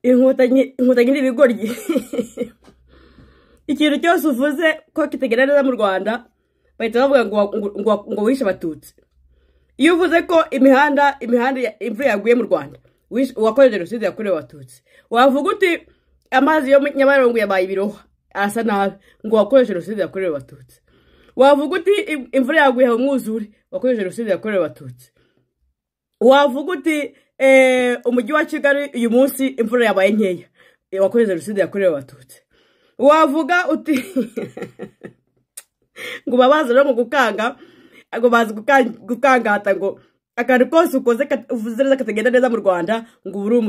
Inkotanyi n'ibigoryi. Ikintu cyose uvuze ko kitagenda neza mu Rwanda bahita bavuga ngo wishe abatutsi. Iyo uvuze ko imihanda imvura yaguye mu Rwanda wakoze jenoside yakorewe abatutsi. Wavuga uti amazi yo Nyabarongo yabaye ibirohwa asa nabi ngo wakoze jenoside yakorewe abatutsi. Wavuga uti imvura yaguye umwuzure wakoze jenoside yakorewe abatutsi. Wavuga uti umujyi wa Kigali uyu munsi imvura yabaye nkeya wakoze jenoside yakorewe abatutsi. Wavuga uti ngo babaza no gukanga ngo bazi gukangata ngo akantu kose ukoze uvuze neza katagenda neza mu Rwanda ngo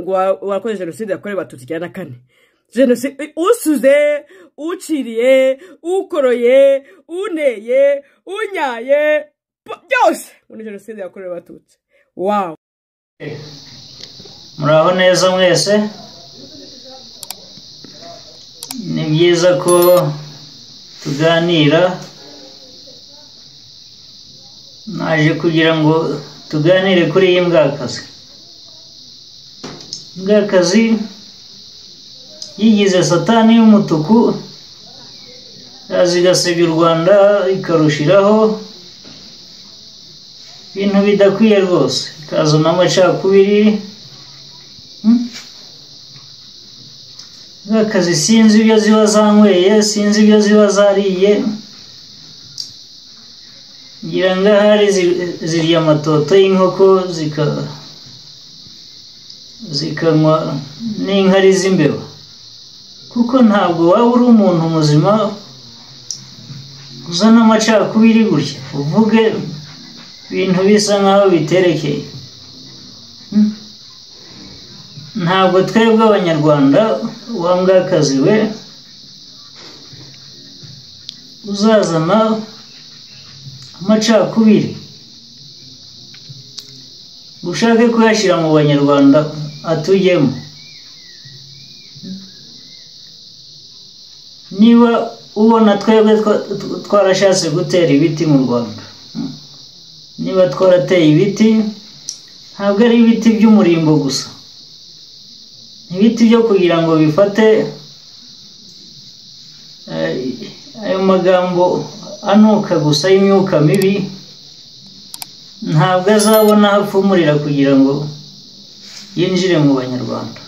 ngo wakoze jenoside yakorewe abatutsi 94. Jenoside usuze, uciriye, ukoroye, uneye, unyaye byose muri jenoside yakorewe abatutsi. Wow. Muraho neza mwese. Ni byiza ko tuganira, naje kugira ngo tuganire kuri iyi mbwakazi. Imbwakazi yigize satani y'umutuku, yazigasebya u Rwanda ikarushiraho ibintu bidakwiye rwose, ikazana amacakubiri. Imbwakazi sinzi ibyo ziba zanyweye, sinzi ibyo ziba zariye, ngira ngo ahari zirya amatoto y'inkoko zikanywa n'inkari z'imbeba, kuko ntabwo waba uri umuntu muzima uzana amacakubiri gutya uvuge ibintu bisa nkaho biterekeye. Ntabwo twebwe abanyarwanda wa mbwakazi we uzazana amacakubiri ushake kuyashyira mu banyarwanda atujyemo. Niba ubona twebwe twarashatse gutera ibiti mu Rwanda, niba twarateye ibiti ntabwo ari ibiti by'umurimbo gusa, ibiti byo kugira ngo bifate ayo magambo anuka gusa y'imyuka mibi, ntabwo azabona aho apfumurira kugira ngo yinjire mu banyarwanda.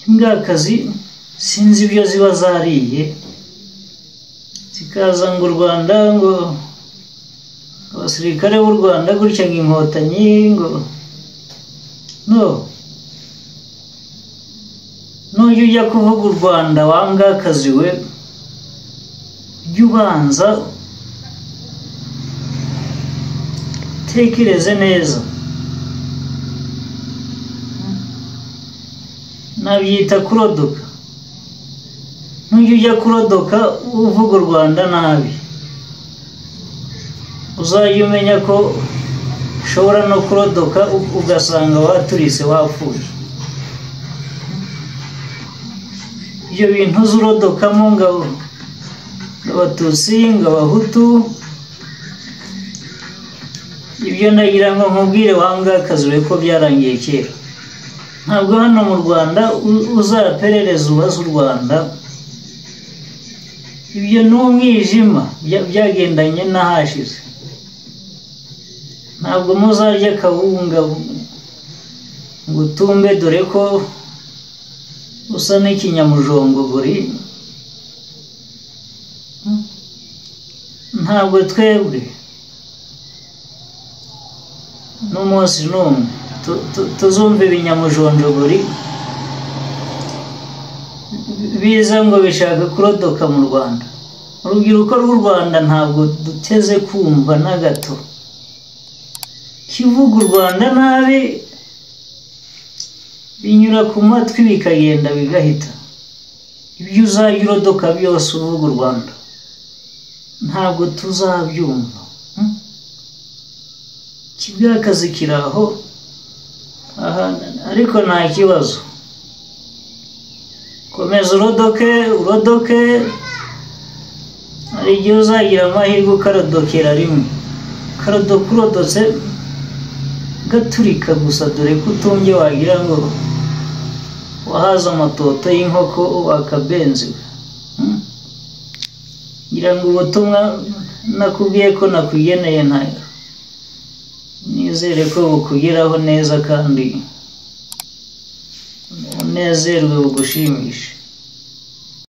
Imbwakazi sinzi ibyo ziba zariye, zikaza ngo u Rwanda ngo abasirikare b'u Rwanda gutya ngo inkotanyi ngo no. Nujya ujya kuvuga u Rwanda wa mbwakazi we, jya ubanza tekereze neza. Nabyita kurodoka. Nujya ujya kurodoka uvuga u Rwanda nabi, uzajya umenya ko ushobora no kurodoka ugasanga waturise wapfuye. Ibyo bintu uzurodokamo ngo abatutsi ngo abahutu, ibyo ndagira ngo nkubwire wa mbwakazi we ko byarangiye kera. Ntabwo hano mu Rwanda uzaperereza ubaze u Rwanda, ibyo ni umwijima byagendanye n'ahashize. Ntabwo muzarya kawunga ngo utumbe, dore ko usa n'ikinyamujongogori. Ntabwo twebwe n'umunsi n'umwe tuzumva ibinyamujonjogori biza ngo bishaka kurodoka mu Rwanda. Urubyiruko rw'u Rwanda ntabwo duteze kumva na gato kivuga u Rwanda nabi, binyura ku matwi bikagenda bigahita. Ibyo uzajya urodoka byose uvuga u Rwanda ntabwo tuzabyumva. Kibwakazi kiraho ariko nta kibazo, komeza urodoke urodoke, hari igihe uzagira amahirwe ukarodokera rimwe, ukarodoka urodotse Gaturika gusa, dore ko utumbye wagira ngo wahaze amatoto y'inkoko wakabenziwe. Ngira ngo ubutumwa nakubwiye ko nakugeneye ntayo, nizere ko bukugeraho neza kandi unezerwe, bugushimishe.